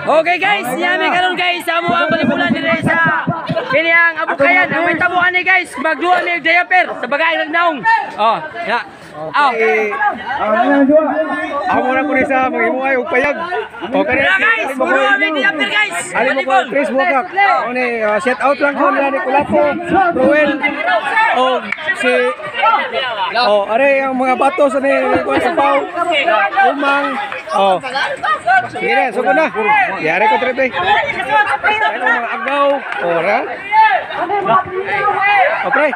Okay guys, yami karon guys sa amo ang balibulan dire sa kini ang Abukayan. Ang may tabo ani guys, magduwa mi og diaper sa bagay nagnaong. Oh, ya. Oh. Okay. Amo na ko ni sa mga og payag. O kani Tara guys, duwa mi diaper guys. Ali mo ko Volleyball. Chris Bukak. O ni shout out lang ko nila ni Kulapo, Ruel o si Oh, are ang mga bato sa ni kuan sa pau. Umang. Oh. Sige na, sugod na. Yari ko tre pre. Ayun ang mga agaw. Oh, ra. Oh, pre.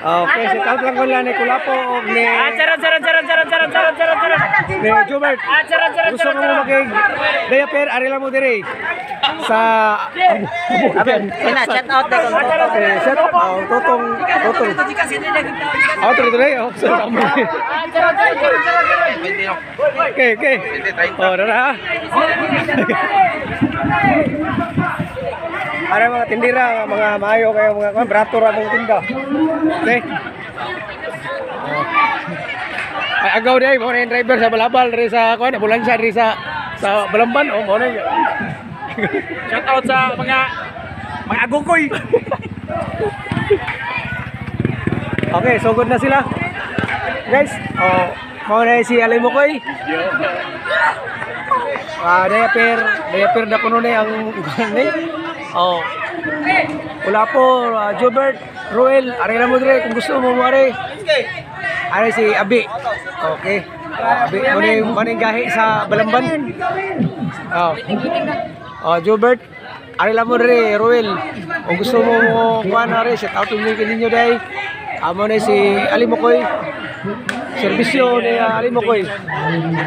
Okay, shout out lang ko nila ni Kulapo og ni Ah, charon charon charon charon charon charon charon charon. ni Jobert. Ah, charon charon Gusto charon. mo makig diaper, ari lang mo dire sa Abukayan. Ina, shout out na ko. Eh, shout out oh, totong totong. Oh, tuloy tuloy. Oh, sa amo. Okay, okay. Oh, dara ha. Ara mga tindira, mga maayo kayo mga kuan, brato ra mong tinda. Okay. Oh. Ay agaw day mo na yung driver sa Balabal diri sa kuan, ambulansya diri sa Balamban oh mo na. Shout out sa mga agukoy. Okay, so good na sila. Guys, oh, mao na si Alay Mokoy. Ah, diaper, diaper na kuno ni ang ni. Oh. Wala po, Jobert, Ruel, ari lang mo dire kung gusto mo mo ari. Ari si Abi. Okay. Oh, Abi, mo ni gahi sa Balamban. Oh. Oh, Jobert, ari lang mo dire, Ruel. Kung gusto mo mo kuan ari, shout out mo ninyo day. Amo ni si Ali Mokoy. Serbisyo ni Ali Mokoy.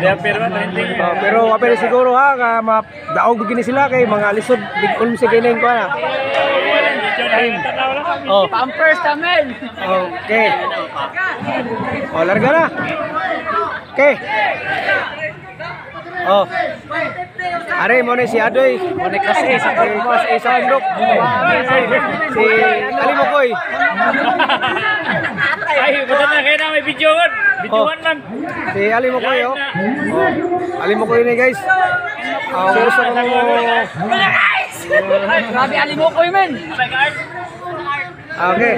Diaper ba trending? Oh, pero apel siguro ha nga daog gini sila kay mga lisod big ulm sa kining kuan ha. Oh, Pampers tamen. okay. Oh, larga na. Okay. Oh. Are mo ni si Adoy. Mo ni class A sa class A sa Pundok. Si Ali Mokoy. Ay, buta na kayo na may video man. Videoan man. Si Ali Mokoy oh. Oh. Ali Mokoy ni guys. Ah, gusto ko mo Grabe alimokoy men. Okay.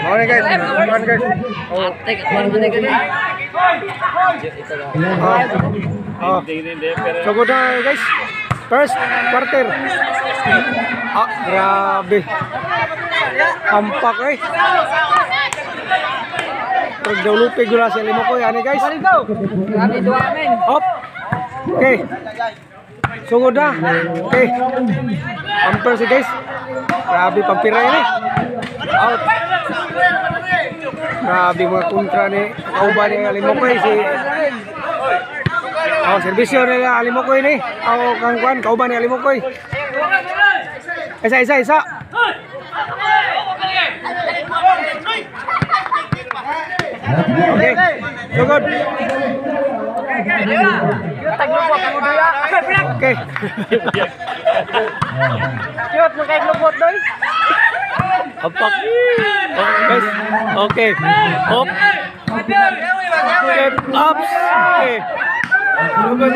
Mo ni guys. Mo ni guys. Oh. Tek, kuan mo na gani. Oh. Oh. So good na guys. First quarter. Ah, grabe. Ampak eh. Pag dawlupi gula si Limokoy ani guys. Grabe duwa men. Hop. Okay. Sugod na. Okay. Pamper si guys. Grabe pampira ini. Out. Grabe mga kontra ni kauban ni Alimokoy si Oh, serbisyo nila Alimokoy ni. Oh, kang kuan kauban ni Alimokoy. Isa isa isa. Okay. Sugod. Okay. Cute mo kay lubot doy. Ampak. Oh, guys. Okay. Hop. Okay. Ups. Okay. Sugod.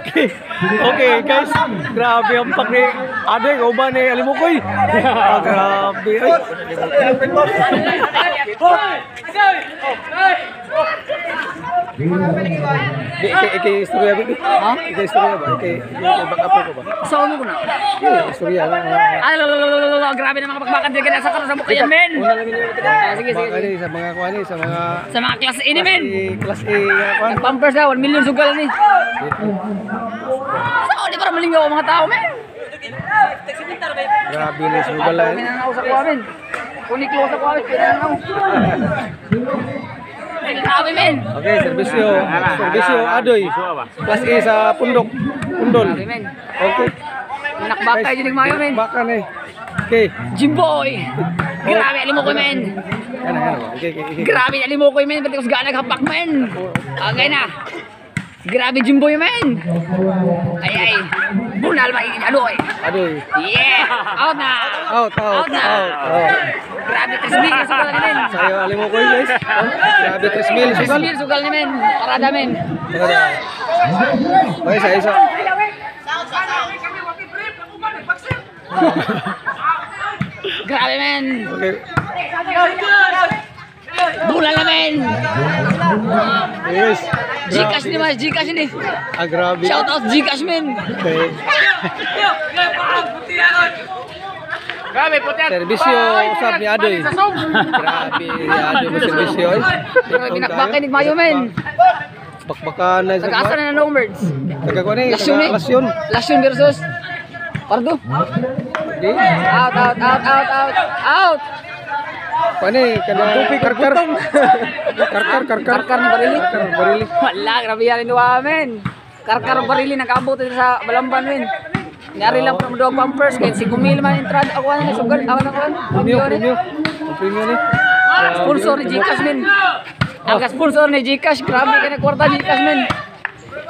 Okay. Okay, guys. Grabe ang pak ni Adoy, kauban ni Alimukoy. Ah, grabe. Ay. Di, ikay istorya ba? Ha? Ikay istorya ba? Ikay back up ko ba? Sa mo ko na. Ikay istorya lang. Ay, grabe na mga bakbakan diri sa karon sa Bukayan men. Sige sige. Baka ni sa mga kuan ni sa mga Sa mga class A ni men. Class A nga kuan. Pampers na 1 million sugal ni. Sao di para malingaw ang mga tao men. Grabe ni sugal lang. Pinanaw sa kuha men. Kuniklo sa kuha men, pinanaw. Grabe men. Okay, serbisyo. Serbisyo Adoy. Class A sa Pundok. Pundol. Grabe men. Okay. Nakbakay jud mayo men. Baka ni. Okay. Jimboy. Grabe alimokoy men. Ano ano. Okay, okay, okay. Grabe alimokoy men, pati kus gana hapak men. Okay na. Grabe Jimboy men. Ay ay. Bunal ba ano eh. Adoy. Yeah. Out na. Out, out, Out na. out. Oh. Grabe 3,000 sugal ni men. Sayo Alimukoy guys. Grabe 3,000 sugal. 3,000 sugal ni men. Parada men. Okay, sa isa. Grabe men. Okay. Bulan na men. Yes. Gcash ni mas, Gcash ni. Ah, grabe. Shout out Gcash men. Okay. Grabe puti. Servisyo usab ni Adoy. Grabe, Adoy mo servisyo ay. Grabe binakbakan ni Mayo men. Bakbakan na sa Taga-asa na ng birds. Taga ko ni, Lasyon taga eh. Lasyon. Lasyon versus Pardo. Di. Out, out, out, out, out, out. Pani kana karkar. Karkar, karkar. Karkar ni Barili. Karkar Barili. Wala, grabe yan ito men. Karkar Barili nag-abot dito sa Balamban men. Nyari lang from dog pampers kay si Gumil man entrada ako na sugal ako na kuan. Premium, premium. Ang premium ni. Sponsor ni Gcash men. Ang sponsor ni Gcash, grabe ka na kwarta Gcash men.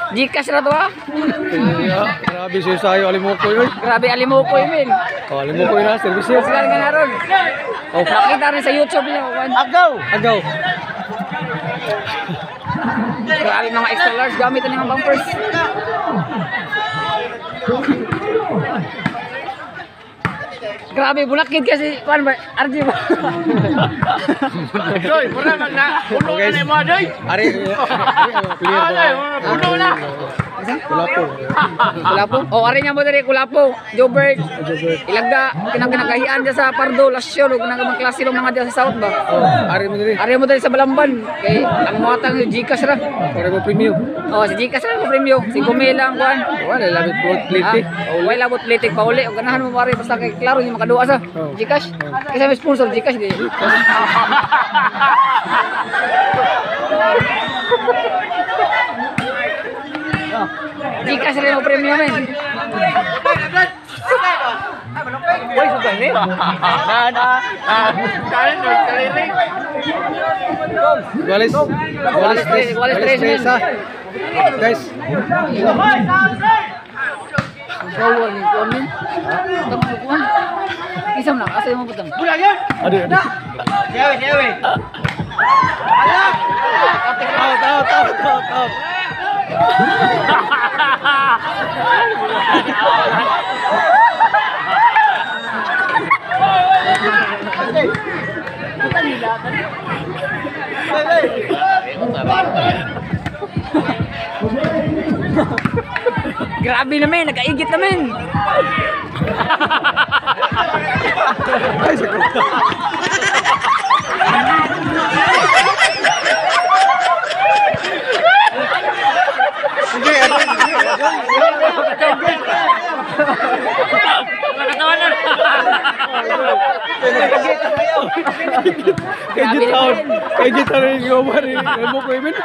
Gcash ra to ah. Grabe siya sayo Alimukoy oy. Grabe Alimukoy men. Oh, Alimukoy na servisyo. Sugal nga na ron. Oh, Nakita rin sa YouTube niya kuan. agaw. Agaw. Grabe mga extra large gamit ani mga pampers. Grabe bulakid kasi kuan ba RJ ba. Doy, mura man na. Puno Okay. na ni mo doy. Ari, ari, player ba? Puno na. Kulapo. Kulapo. Oh, ari nga mo diri Kulapo, Jobert. Jobert. Ilagda kinang kinakahian dyan sa Pardo, Lasyon ug nang mga klase ng mga diyan sa South ba. Oh, ari mo diri. Ari mo diri sa Balamban kay ang muhatag ni Gcash ra. Ari mo premium. Oh, si Gcash ra mo premyo. 5,000 lang kuan. Wala labit gold plate. Ah, way labot plate pauli og ganahan mo mari basta kay klaro yung makaduwa sa Oh. Gcash. Kasi may sponsor Gcash di. Gcash rin mo premyo men. Uy, sugal ni. Na na. Kain doy, kaliring. Walis. Walis tres. Walis tres, Walis tres, ah. Guys, Gawa ni kuan men. Tang kuan. Isam lang asa mo butang. adi adi. Sewe, sewe. Out, out, out, out, out. Grabe na men, nakaigit na men. Ay, sakit. Kay gitaon, kay gitaon yung mari, mo ko imin.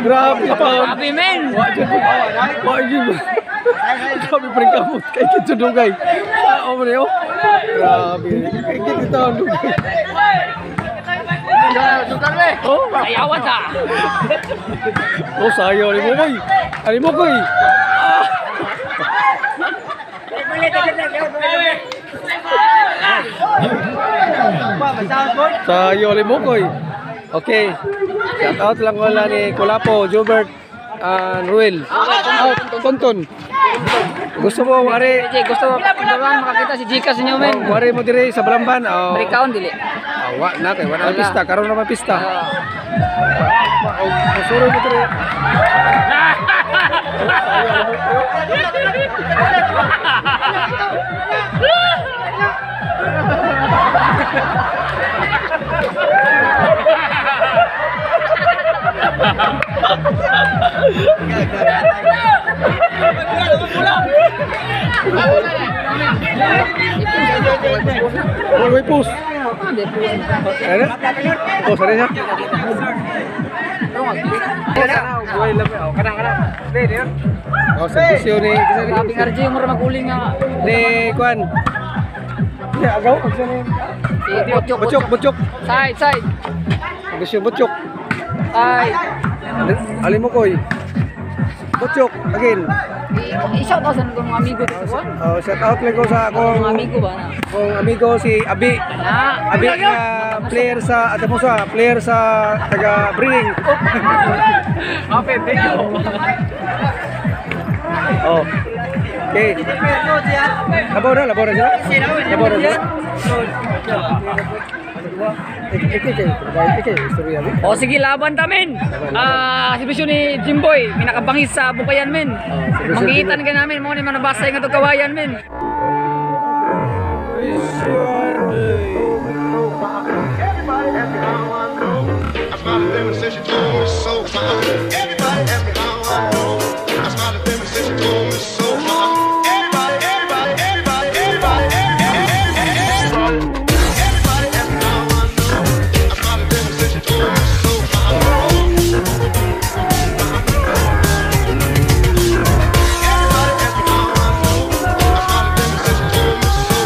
Grabe taon. Grabe men. Wa jud. Wa jud. Grabe pre kamot kay gito dugay. Sao man yo? Grabe. Kay gito taon dugay. Oh, Sayawan ta. oh sayo ni mo koy. Ali mo koy. Sayo ni mo koy. Okay. Shout out lang wala ni Kulapo, Jobert, and Ruel. Oh, Tonton. Gusto mo ari DJ, gusto mo makakita si Gcash ninyo men. Oh, ari mo dire sa Balamban. Oh. Breakdown dili. Ah, wa na kay wala na pista, karon na man pista. Oh, suro mo dire. Wait, pause. Ano? Pause ano siya? Oh, servisyo ni Grabe RJ mura maguling nga. ni Kwan. Ni agaw unsa ni? Si Butchok. Butchok, Butchok. Side, side. Servisyo Butchok. Side. Alin mo koy? Butchok again. I-shout out sa mga amigo dito ko. Oh, shout out lang ko sa akong Mga amigo ba na? akong amigo si Abi. Na. Abi nga player sa Atapusa, player sa taga Breeding. Okay, thank you. Oh. Okay. Labaw na sila. Labaw na sila. Ikay, istorya ni. O sige, laban ta men. Ah, si Bisyo ni Jimboy, minakabangis sa Bukayan men. si Bisyo Manggitan ka namin, mo ni manabasay nga to kawayan men. I smiled at them and said she told me so. Everybody asked me how I know. I smiled at them and said she told me so. Everybody, everybody, everybody, everybody, everybody, everybody asked me how I know. I smiled at them and said she told me so. Everybody asked me how I know. I smiled at them and said she told me so.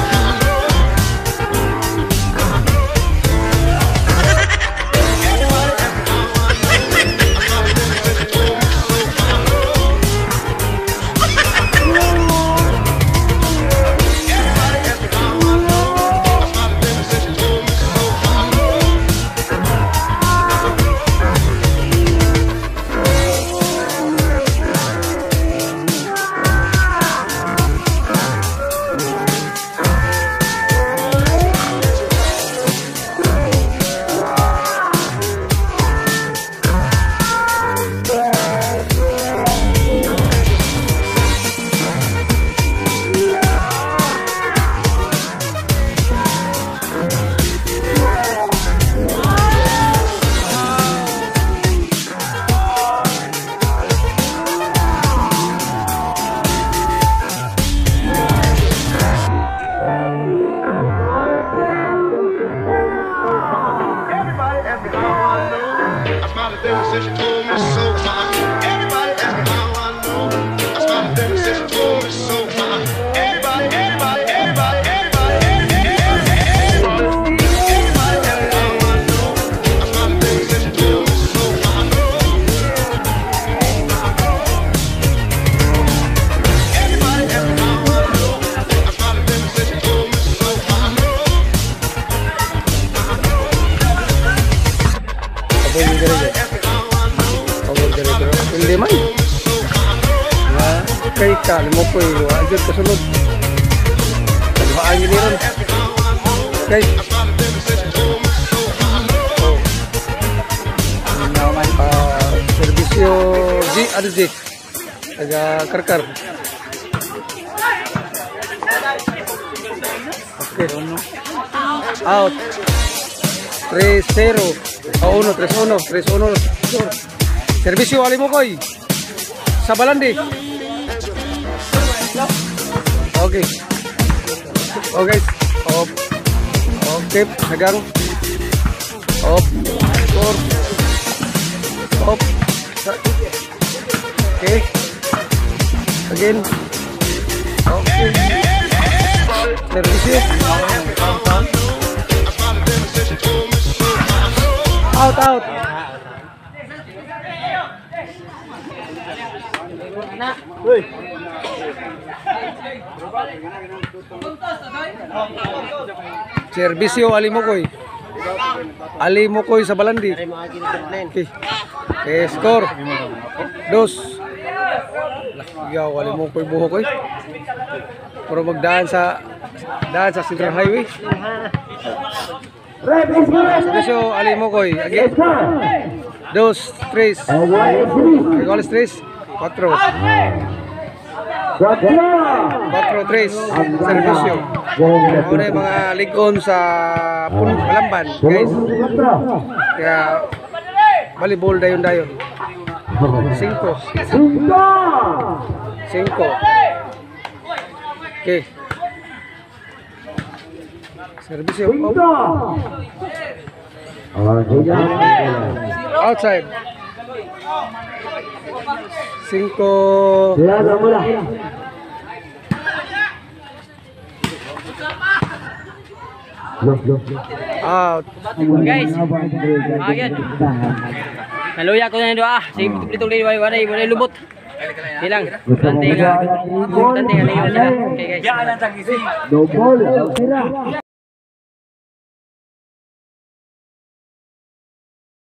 Everybody asked me how I know. I smiled at them and said she told me so. Everybody asked me how I know. I smiled at them and said she told me so. Everybody, everybody, everybody, everybody, everybody, everybody asked me how I know. I smiled at them and said she told me so. Everybody asked me how I know. I smiled at them and said she told me so. Pabol dire. Pabol dire pero hindi man. Nga kay kalimo ko eh, wa jud kasunod. Taghaan yun ron. Okay. Oh. Serbisyo G, ano G? Taga Karkar. Okay. Out. 3-0. O 1, 3-1, 3-1. Serbisyo Alimukoy. Sa Balandi. Okay. Okay. Op. Okay. Nagang. Op. Score. Op. Okay. Again. Okay. Serbisyo. Out, out. Serbisyo Alimukoy. Alimukoy sa Balandi. Okay. Okay, score. Dos. Yaw, Alimukoy buhok oy. Pero magdaan sa Central Highway. Serbisyo Alimukoy. Again. Dos, tres. Iguales tres. Cuatro. 4-3. Serbisyo. Muna yung mga ligon sa Palamban, guys. Kaya volleyball dayon dayon. 5. 5. Okay. Serbisyo. Oh. Outside. 5. Out. Guys, ayan. Naluya ko na yung doa. Sige, tuloy-tuloy, walay lubot. Di lang. Importante nga. Importante nga lingaw sila. Okay guys. No ball. Tira.